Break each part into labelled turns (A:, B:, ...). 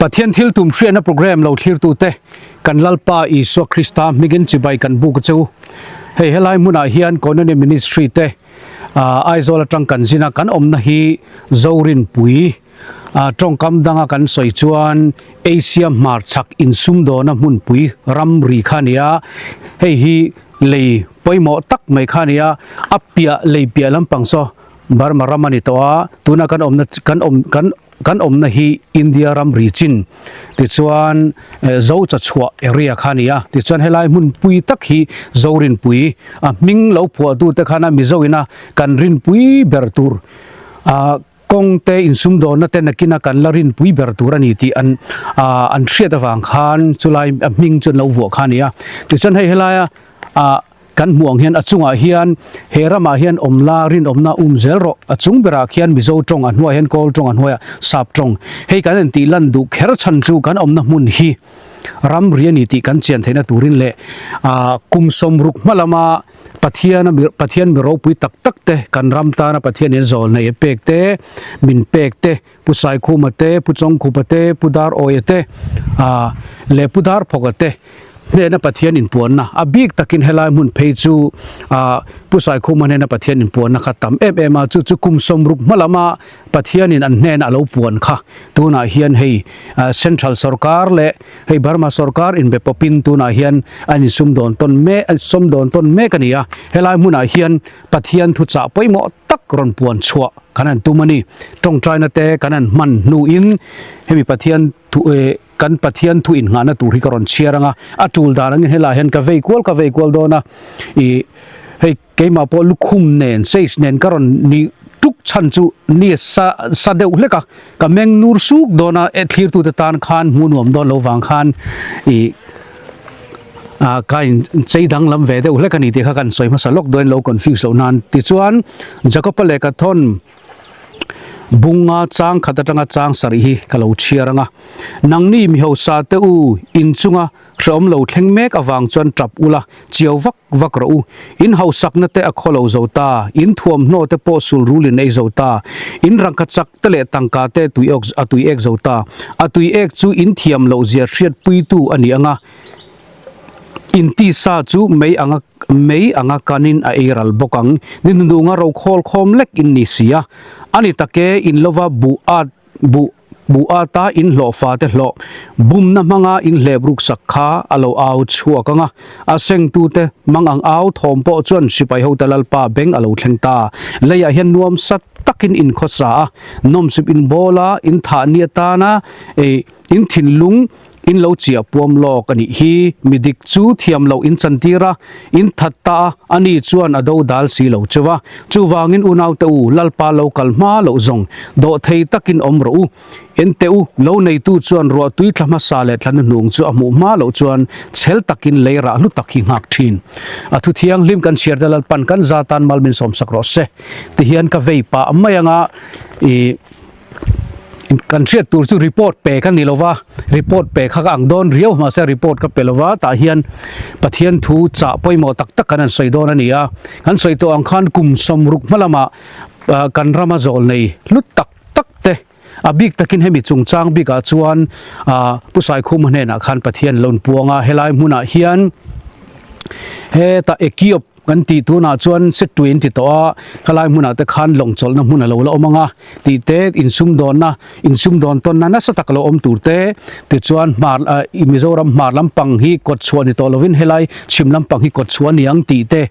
A: Pathian thil tum hriatna program lo thlirtute kan Lalpa Isua Krista hmingin chibai kan buk che u. Hei helai hmunah hian Koinonia Ministry te Aizawl atang kan zin a, kan awmna hi Zorinpui tawngkam danga kan sawi chuan Asia hmarchhak insumdawna hmunpui ramri kha a ni a, hei hi lei pawimawh tak mai kha a ni a, a piah lei piah lampang saw Burma ram a ni tawh a, tuna kan awmna kan awm kan kan awmna hi India ramri chin tichuan Zo chachhuah area kha a ni a, tichuan helai hmunpui tak hi Zorinpui a hming lo phuahtute khana Mizo ina kan rinpui ber tur ah kawng te insumdawnna te nakina kan la rinpui ber tur a ni tih an ah an hriat avang khan chulai a hming chu an lo vuah kha a ni a, tichuan hei helaia ah. Kan hmuh ang hian a chungah hian he ramah hian awm la rinawmna um zel rawh. A chung berah khian Mizo tawng a hnuaiah hian Kawl tawng a hnuaiah Sap tawng. Hei kan intih lan duh kher chhan chu kan awmna hmun hi ramri a ni tih kan chian theihna turin leh kum sawmruk hma lama Pathian Pathian mi ropui tak tak te kan ram tana Pathian in zawl nei a pek te min pek te Pu Saikhuma te, Pu Chawngkhupa te, Pu Darawia te leh Pu Darphawka te hnena Pathian inpuanna a bik takin helai hmun phei chu Pu Saikhuma hnena Pathian inpuanna kha tam em em a, chu chu kum sawmruk hma lama Pathianin an hnena a lo puan kha tunah hian hei Central sawrkar leh hei Burma sawrkar inbe pawpin tunah hian an insumdawn tawn mek an sawmdawn tawn mek a ni a, helai hmunah hian Pathian thuchah pawimawh tak rawn puan chhuah kan han tum a ni. Tawngtaina te kan han hman hnuin hemi Pathian thu eh kan Pathian thu inngahna tur hi ka rawn chhiar ang a, a tul dan angin helaiah hian ka vei kual ka vei kual dawn a, ih hei keimah pawh lukhum nen size nen ka rawn nih tuk chhan chu ni sa sa deuh hlek a, ka meng nur suk dawn a, eh thlirtute tan khan hmuh nuam dawn lo vang khan ih. Ah ka in chei danglam ve deuh hlek a ni tih kha kan sawi hmasa lawk dawn lo confuse loh nan tichuan Jacob-a lehkha thawn bunga chang khat atanga chang sarih hi ka lo chhiar ang a nangni mi hausa te u inchunga hrehawm lo thleng mek avang chuan tap ula chiau vak vak rawh u in hausakna te a khaw lo zo ta in thuamhnaw te pawh sul rul in ei zo ta in rangkha chak te leh tangka te tui awk a tui ek zo ta a tui ek chu in thiam loh zia hriatpuitu a ni ang a. Intisa chu mei anga mei anga kanin a ei ral bawk ang. Ni hnununga rokhawl khawm lek in ni si a. A ni tak e, in lova buh at buh buh ata in hlawh fate hlawh bumna hmanga in hlep ruksak kha a lo au chhuak ang a. A sengtute mang ang au thawm pawh chuan sipai hote Lalpa beng a lo thleng ta. Leiah hian nuam sat takin in khawsa a, nawmsip in bawl a, in thah ni atana ei in thinlung In lo chiah puam lawk a nih hi, mi dik chu thiam loh in chantir a, in that ta a, a ni chuan a do dal si lo cheu a. Chuvangin unaute u, Lalpa lo kal hma loh zawng, dawh thei takin awm rawh u. Ente u, lo neitu chuan ruah tui thla hmasa leh thla hnuhnung chu a hmuh hma loh chuan chhel takin lei rah hlu tak hi nghak thin. A thu thianghlim kan chhiar te Lalpan kan za tan mal min sawmsak rawh se. Tihian ka vei pah mai anga i. Kan hriat tur chu report pe ka ni lova, report pe kha ka ang dawn riau mahse report ka pe lova tah hian Pathian thu chah pawimawh tak tak kan han sawi dawn a ni a, kan sawi tawh ang khan kum sawmruk hma lamah kan rama zawl nei hlut tak tak te a bik takin hemi chungchang bikah chuan Pu Saikhuma hnenah khan Pathian lo inpuang a, helai hmunah hian heta Ekiop Kan tih tunah chuan Setui an ti tawh a, khalai hmunah te khan lawng chawlhna hmun a lo la awm ang a tih te, insumdawnna, insumdawn tawnna nasa tak a lo awm tur te, tichuan hmar Mizoram hmar lampang hi kawt chhuah ni tawh lovin helai chhim lampang hi kawt chhuah a ni ang tih te,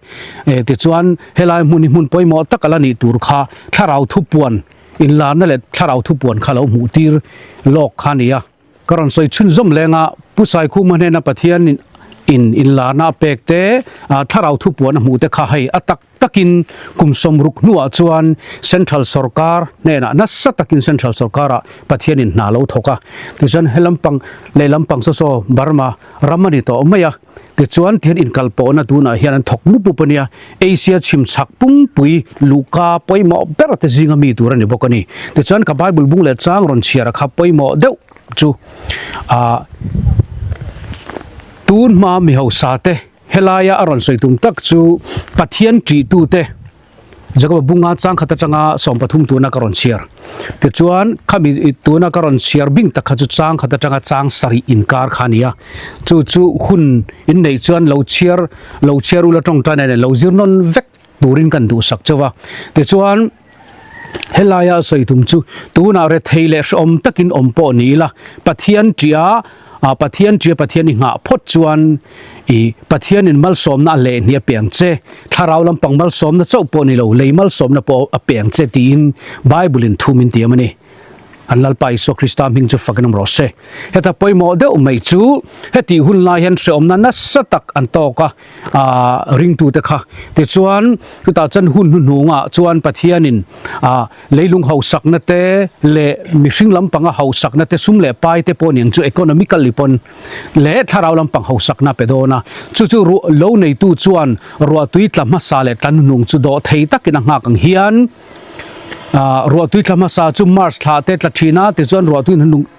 A: tichuan helai hmun hi hmun pawimawh tak a la nih tur kha thlarau thupuan inlarna leh thlarau thupuan kha lo hmuh tir lawk kha a ni a. Ka rawn sawi chhunzawm leng a, Pu Saikhuma hnena Pathian in inlarna a pek te, thlarau thupuan a hmuh te kha hei a tak takin kum sawmruk hnuah chuan Central sawrkar hnenah nasa takin Central sawrkarah Pathian in hna lo thawk a. Tichuan he lampang lehlam pang saw saw Burma ram a ni tawh mai a, tichuan tihian inkalpawhna tunah hian an thawk mup mup a nia. Asia chhim chhak pungpui luhka pawimawh ber te zinga mi tur a ni bawk a ni. Tichuan ka Bible bung leh chang rawn chhiar a kha pawimawh deuh chu ah tun hma mi hausa te helaia a rawn sawi tum tak chu Pathian ṭih tu te. Jakoba bunga chang khat atanga 13 tuna ka rawn chhiar. Tichuan khami tuna ka rawn chhiar bing tak kha chu chang khat atanga chang sarih inkar kha a ni a. Chu chu hun in neih chuan lo chhiar lo chhiar ula tawngtai nen lo zir nawn vek turin kan duhsak chauh a. Tichuan helaia sawi tum chu tunah rethei leh hrehawm takin awm pawh ni ila Pathian tia ah Pathian tia Pathian i nghah phawt chuan i Pathianin malsawmna a leh hnih a piang che thlarau lampang malsawmna chauh pawh ni lo lei malsawmna pawh a piang che tiin Bible in thu min tiam a ni. An Lalpa Isua Krista hming chu fakin awm rawh se. Heta pawimawh deuh mai chu hetih hun lai hian hrehawmna nasa tak an tawk a, ah ringtute kha. Tichuan chutah chuan hun hnuhnungah chuan Pathianin ah leilung hausakna te leh mihring lampanga hausakna te sum leh pai te pawh niang chu economically pawn leh thlarau lampang hausakna a pe dawn a. Chu chu ruah lo neitu chuan ruahtui tla hmasa leh tla hnuhnung chu dawh thei takin a nghak ang hian, Ruahtui tla hmasa chu March thla te tla thin a, tichuan ruahtui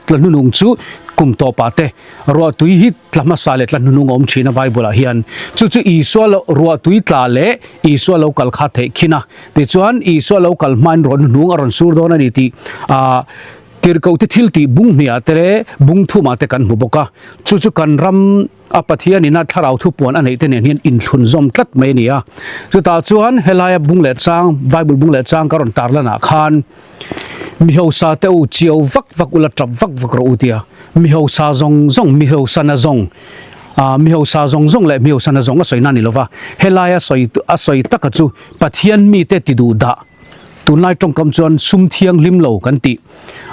A: tla hnunung chu kum tawpah te ruahtui hi tla hmasa leh tla hnunung a awm thin a Bible ah hian. Chu chu Isua lo ruahtui tla leh Isua lo kal kha theih khin a, tichuan Isua lo kal hmain ruah hnuhnung a rawn sur dawn a ni tih Tirhkohte thil tih bung hniah te leh bung thumah te kan hmu bawk a, chu chu kan ram a Pathianin a thlarau thupuan a neih te nen hian inthlun zawm tlat mai a ni a. Chutah chuan helaia bung leh chang, Bible bung leh chang ka rawn tar lanah khan mi hausa te u chiau vak vak ula tap vak vak rawh u tia mi hausa zawng zawng, mi hausa na zawng, ah mi hausa zawng zawng leh mi hausa na zawng a sawi na a ni lova, helaia sawi a sawi taka chu Pathian mite ti duh dah. Tunlai tawngkam chuan sum thianghlim lo kan tih.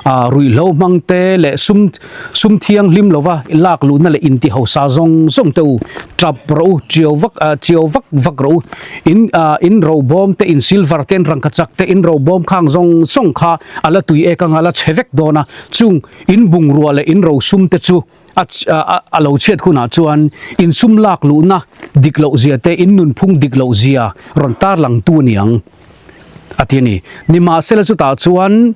A: Ah ruihhlo hmang te leh sum sum thianghlim lova lak luhna leh inti hausa zawng zawng te u tap rawh u chiau vak ah chiau vak vak rawh u. In ah in ro bawm te in silver te in rangkha chak te in ro bawm khang zawng zawng kha a la tui ek anga la chhe vek dawn a. Chung in bungrua leh in ro sum te chu A a lo chhiat hunah chuan insum lak luhna dik loh zia te, in nunphung dik loh zia rawn tarlang tu a ni ang, a ti a ni. Nimahsela chutah chuan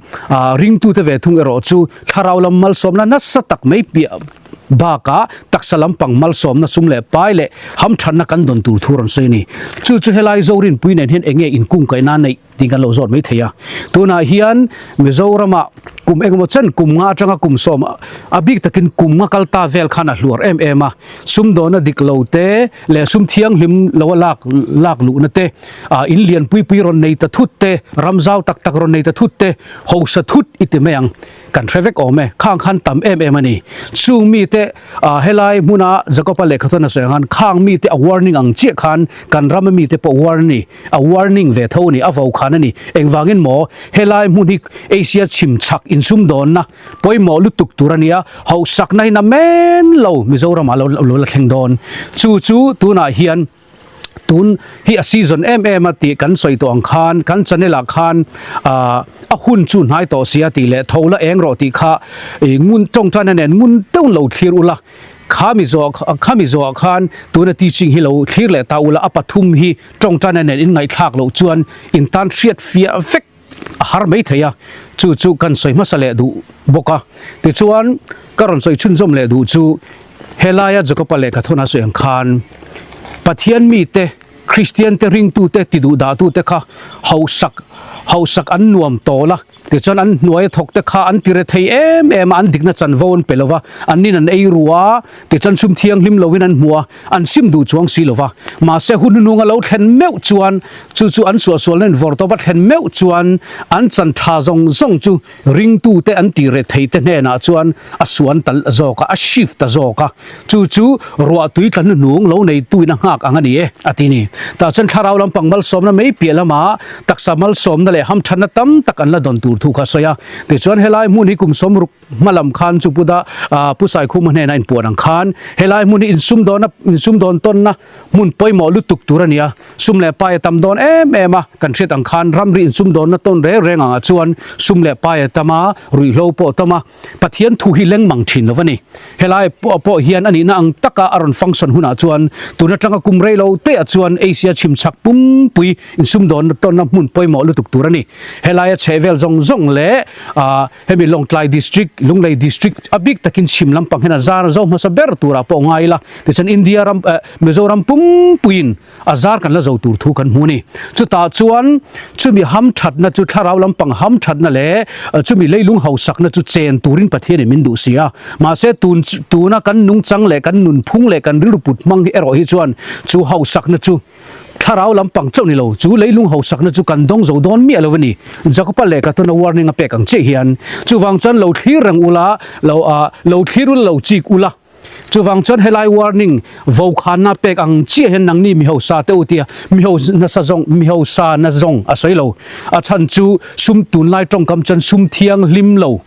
A: ringtute ve thung erawh chu thlarau lam malsawmna nasa tak mai piah bakah taksa lampang malsawmna sum leh pai leh hamthanna kan dawn tur thu rawn sawi a ni. Chu chu helai Zorinpui nen hian enge inkungkaihna a neih? tih kan lo zawt mai thei a. Tunah hian Mizoramah kum engemaw chen kum nga atanga kum sawm a bik takin kum nga kal ta vel khan a hluar em em a. Sumdawna dik lo te leh sum thianghlim lo a lak lak luhna te, ah in lian pui pui rawn nei ta thut te, ram zau tak tak rawn nei ta thut te, hausa thut i ti mai ang. Kan hre vek awm e, khang khan tam em em a ni. Chung mite ah helai hmuna Jacob-a lehkha chuan a sawi ang khan khang mite a warning ang chiah khan kan rama mite pawh warn a ni, a warning ve tho a ni, a vo khan a ni. Engvangin maw helai hmun hi Asia chhim chhak insumdawnna pawimawh lutuk tur a nia, hauhsakna hi na men lo Mizoramah lo lo la thleng dawn. Chu chu tunah hian. Tun hi a season em em a tih kan sawi tawh ang khan kan channel ah khan ah a hun chu hnai tawh sia tih leh tho la eng rawh tih kha ih ngun tawngtaina nen ngun deuh lo thlir ula khami zawh khami zawh ah khan tuna teaching hi lo thlir leh ta ula a pathum hi tawngtaina nen in ngaihthlak loh chuan in tan hriat fiah vek a har mai thei a chu chu kan sawi hmasa leh duh bawk a tichuan ka rawn sawi chhunzawm leh duh chu Helaia Jakoba lehkha thawn a sawi ang khan Pathian mite, Kristiante ringtute ti duh dahtute kha hausak hausak an nuam tawl a, tichuan an hnuaia thawkte kha an ti re thei em em a, an dikna chanvo an pe lo va, an nin an ei ru a, tichuan sum thianghlim loin an hmu a, an sim duh chuang si lo va. Mahse hun hnunga lo thlen meuh chuan chu chu an suahsualna in vawrtawp a thlen meuh chuan an chan tha zawng zawng chu Ringtute an tih reh theih te hnenah chuan a suan ta zawk a, a shift ta zawk a, chu chu ruahtui tla hnuhnung lo neituin a nghak ang a ni e, a ti ni. Tah chuan thlarau lampang malsawmna mai piah lama taksa malsawmna leh hamthatna tam tak an la dawn tur thu kha a sawi a. Tichuan helai hmun hi kum sawmruk hma lam khan chu Pu Da, Pu Saikhuma hnena inpuan ang khan helai hmun hi insumdawna, insumdawn tawnna hmun pawimawh lutuk tur a ni a. Sum leh pai a tam dawn em em a, kan hriat ang khan ramri insum dawnna tawn reng reng angah chuan sum leh pai a tam a, ruihhlo pawh a tam a, Pathian thu hi leng mang thin lo a ni. Helai pawh pawh hian a nihna ang taka a rawn function hunah chuan tun atanga kum rei lo te ah chuan Asia chhimchhak pumpui insum dawnna tawnna hmun pawimawh lutuk tur a ni. Helaia chhehvel zawng zawng leh ah hemi Lawngtlai District, Lunglei District a bik takin chhim lampang hian a zar zo hmasa ber turah pawh ngai ila, tichuan India ram eh Mizoram pumpuiin a zar kan la zo tur thu kan hmu a ni. Chutah chuan chumi hamthatna chu thlarau lampang hamthatna leh chumi leilung hausakna chu chen turin Pathianin min duh si a. Mahse tun tuna kan nungchang leh kan nunphung leh kan rilru put hmang hi erawh hi chuan chu hausakna chu thlarau lampang chauh ni lo, chu leilung hausakna chu kan dawng zo dawn miah lo a ni. Jakopa lehkha tuna warning a pek ang chiah hian chuvang chuan lo thlir reng ula, lo lo thlir ula lo chik ula. Chuvang chuan helai warning vokhanna pek ang chiah hian nangni mi hausa te u tia mi hausa nasa zawng mi hausa na zawng a sawi lo. A chhan chu sum tunlai tawngkam chuan sum thianghlim lo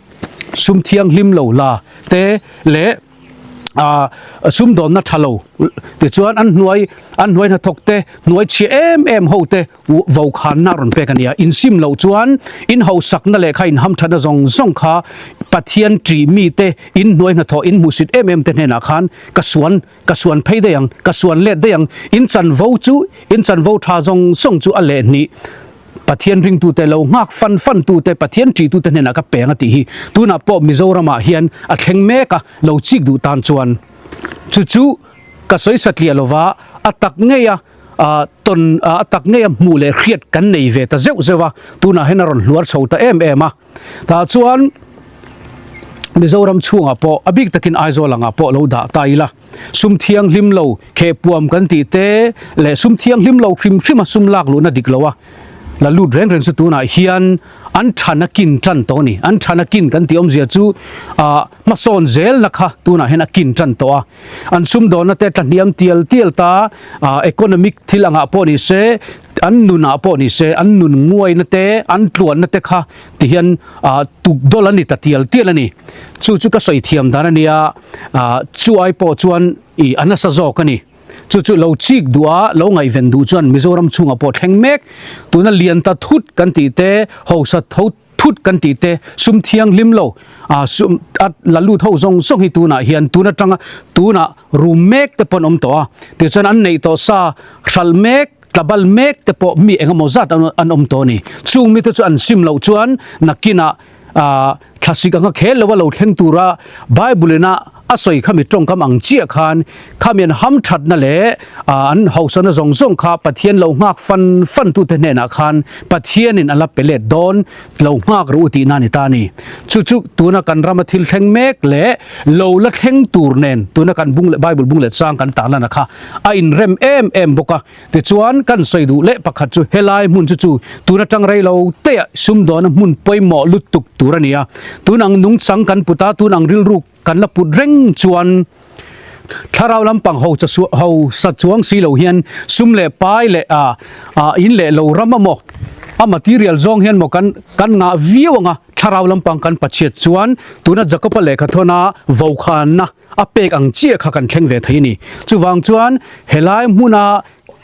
A: sum thianghlim lo la te leh ah sumdawnna tha lo tichuan an hnuai an hnuai hnathawk te hnuai chhia em em ho te Vokhanna rawn pek a ni a, insim loh chuan in hausakna leh kha in hamthatna zawng zawng kha Pathian ṭih mite in hnuai hnathawh in hmuhsit em em te hnenah khan ka suan ka suan phei daih ang, ka suan let daih ang, in chanvo chu in chanvo ṭha zawng zawng chu a leh hnih Pathian ringtute lo nghak fan fan tute Pathian ṭihtute hnenah ka peng a tih hi tunah pawh Mizoramah hian a thleng mek a, lo chik duh tan chuan chu chu ka sawi satliah lova a tak ngei a. Tawn a tak ngei a hmuh leh hriat kan nei ve ta zeuh zeuh a, tunah hian a rawn hluar chho ta em em a. Tah chuan Mizoram chhungah pawh a bik takin Aizawl angah pawh lo dah ta ila, sum thianghlim lo khehpuam kan tih te leh sum thianghlim lo hrim hrim a sum lak luhna dik lo a la lut reng reng chu tunah hian an than a kin tan tawh a ni. An than a kin kan tih awmzia chu hmasawn zelna kha tunah hian a kin tan tawh a. An sumdawnna te tlahniam tial tial ta, economic thil angah pawh ni se, an nunah pawh ni se, an nun nguaina te, an tluanna te kha ti hian tukdawl a ni ta tial tial a ni. Chu chu ka sawi thiam dan a nia, chu ai pawh chuan ih a nasa zawk a ni. Chu chu lo chik duh a, lo ngaihven duh chuan Mizoram chhungah pawh thleng mek, tuna lian ta thut kan tih te, hausa tho thut kan tih te, sum thianghlim lo ah sum a la lut ho zawng zawng hi tunah hian tun atanga tunah rum mek te pawh an awm tawh a, tichuan an neih tawh sa hralh mek tlabal mek te pawh mi engemaw zat an awm tawh a ni. Chung mite chu an sim loh chuan nakinah ah thlasik anga khel lo a lo thleng tura Bible ina a sawi khami tawngkam ang chiah khan khami an hamthatna leh an hausana zawng zawng kha Pathian lo nghak fan fan tute hnenah khan Pathianin a la pe let dawn lo nghak rawh u tihna a ni ta a ni. Chu chu tuna kan rama thil thleng mek leh lo la thleng tur nen tuna kan bung leh Bible bung leh chang kan tarlana kha a inrem em em bawk a. Tichuan kan sawi duh leh pakhat chu helai hmun chu chu tun atang rei lo teah sumdawna hmun pawimawh lutuk tur a ni a. Tun ang nungchang kan put a, tun ang rilru Kan la put reng chuan thlarau lampang ho cha ho sa chuang si lo hian sum leh pai leh a a in leh lo ram a maw a material zawng hian maw kan kan ngah viau anga thlarau lampang kan pachhiat chuan tuna Jakoba lehkha thawna vokhanna a pek ang chiah kha kan thleng ve thei a ni. Chuvang chuan helai hmuna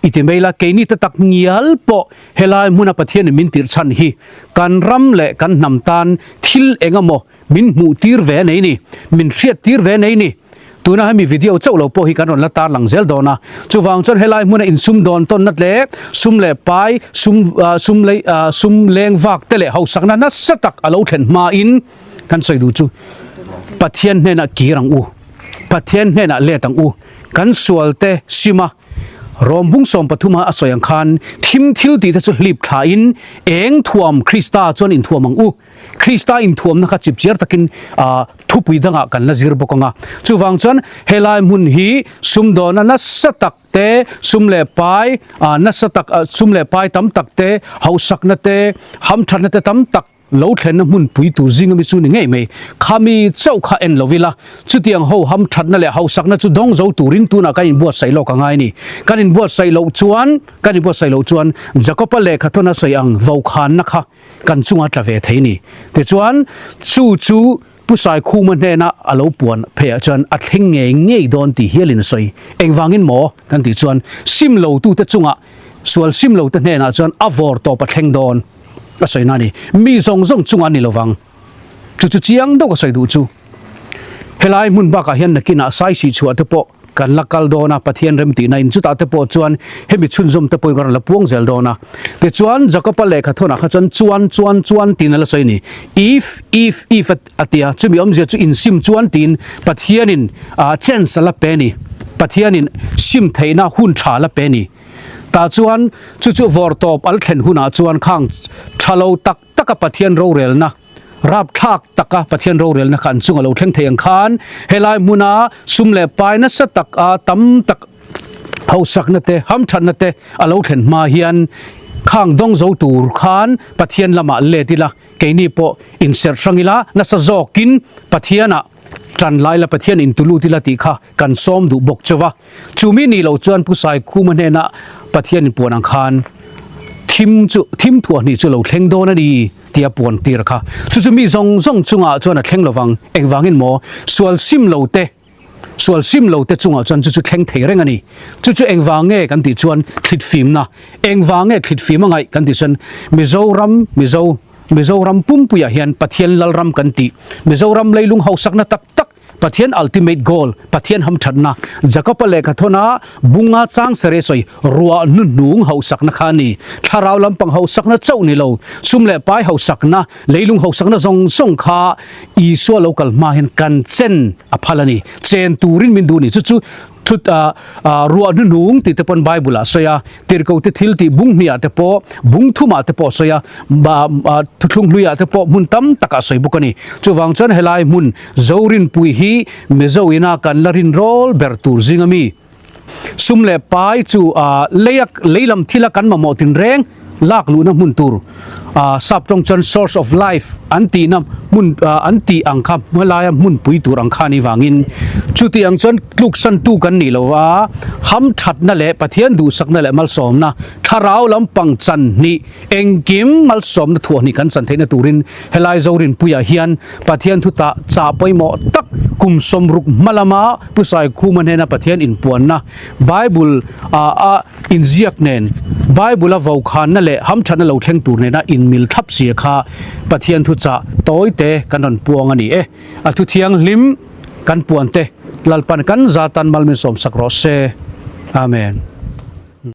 A: i ti mai la keini te tak ngial pawh helai hmuna Pathianin min tirh chhan hi kan ram leh kan hnam tan thil eng emaw Min hmuh tir ve nei ni, min hriat tir ve nei ni. Tuna hemi video chauh lo pawh hi kan rawn la tar lang zel dawn a. Chuvang chuan helai hmuna insum dawn tawnna leh sum leh pai, sum sum lei sum leng vak te leh hausakna nasa tak a lo thlen hmain kan sawi duh chu Pathian hnenah kir ang u, Pathian hnenah let ang u, kan sual te sim a, Rom bung 13 a sawi ang khan thim thil tih te chu hlip thlain eng thuam Krista chuan inthuam ang u. Krista inthuamna kha chipchiar takin thupui dangah kan la zir bawk ang a. Chuvang chuan helai hmun hi sumdawna nasa tak te, sum leh pai nasa tak sum leh pai tam tak te, hausakna te, hamthatna te tam tak lo thlenna hmun pui tur zinga mi chu ni ngei mai. Khami chauh kha en lo ila, chutiang ho hamthatna leh hausakna chu dawng zo turin tunah kan inbuatsaih lawk a ngai ni. Kan inbuatsaih loh chuan, kan inbuatsaih loh chuan Jakoba lehkha thawn a sawi ang vokhanna kha kan chunga tla ve thei ni. Tichuan, chu chu Pu Saikhuma hnena a lo puan pheiah chuan a thleng ngei ngei dawn tih hialin a sawi. Engvangin maw? kan tih chuan sim lotute chungah sual sim lote hnenah chuan a vawr tawp a thleng dawn a sawi na a ni. Mi zawng zawng chungah a ni lovang. Chu chu chiang deuh ka sawi duh chu. Helai hmun bakah hian nakinah saisih chhuah te pawh. Kan la kal dawn a, Pathian remtihna in chutah te pawh chuan hemi chhunzawm te pawhin ka rawn la puang zel dawn a. Tichuan Jakoba lehkha thawnah kha chuan chuan chuan chuan tiin a la sawi a ni. If, if, if a ti a, chumi awmzia chu insim chuan tiin Pathianin chance a la pe a ni. Pathianin sim theihna hun tha a la pe a ni. Tah chuan chu chu vawrtawp a la thlen hunah chuan khang tha lo tak taka Pathian rorelna, rapthlak taka Pathian rorelna kha an chunga lo thleng thei ang khan helai hmuna sum leh pai nasa tak a tam tak hausakna te hamthatna te a lo thlen hma hian khang dawng zo tur khan Pathian lamah let ila keini pawh inserh hrang ila nasa zawkin Pathianah tan lai la Pathian intulut ila tih kha kan sawm duh bawk chauh a. Chumi nih loh chuan Pu Saikhuma hnena Pathian inpuan ang khan thim chu thim thuahhnih chu lo thleng dawn a ni tia puan tir kha. Chu chu mi zawng zawng chungah chuan a thleng lovang. Engvangin maw? Sual sim lo te, sual sim lo te chungah chuan chu chu thleng thei reng a ni. Chu chu engvang nge kan tih chuan thlitfimna. Engvang nge thlitfim a ngaih kan tih chuan Mizoram, Mizo, Mizoram pumpuiah hian Pathian Lalram kan tih, Mizoram leilung hausakna tak tak, Pathian ultimate goal, Pathian hamthatna, Jakoba lehkha thawna bunga chang sere sawi ruah hnuhnung hausakna kha a ni. Thlarau lampang hausakna chauh ni lo, sum leh pai hausakna, leilung hausakna zawng zawng kha Isua lo kal hma hian kan chen a phal a ni. Chen turin min duh a ni. Chu chu Thut a ruah hnuhnung tih te pawn Bible ah a sawi a, tirhkote thil tih bung hnih ah te pawh, bung thum ah te pawh a sawi a, thuthlung hlui ah te pawh hmun tam tak ah a sawi bawk a ni. Chuvang chuan helai hmun Zorinpui hi Mizo ina kan la rin rawl ber tur zing a mi. Sum leh pai chu lei a lei lam thil a kan mamawh tinreng lak luhna hmun tur sap tawng chuan source of life an tihna hmun an tih ang kha hmalaia hmunpui tur ang kha a nih vangin chuti ang chuan tluksantu kan nih lo a, hamthatna leh Pathian duhsakna leh malsawmna thlarau lampang chan hnih engkim malsawmna thuah hnih kan chan theihna turin helai Zorinpuiah hian Pathian thutah chah pawimawh tak kum sawmruk hma lama Pu Saikhuma hnena Pathian inpuanna Bible a Inziak nen, Bible-a vokhanna leh hamthatna lo thleng tur nena inmil thlap sia kha Pathian thuchah tawite kan rawn puang a ni e. A thu thianghlim kan puan te Lalpan kan zatan mal min sawmsak rawh se. Amen.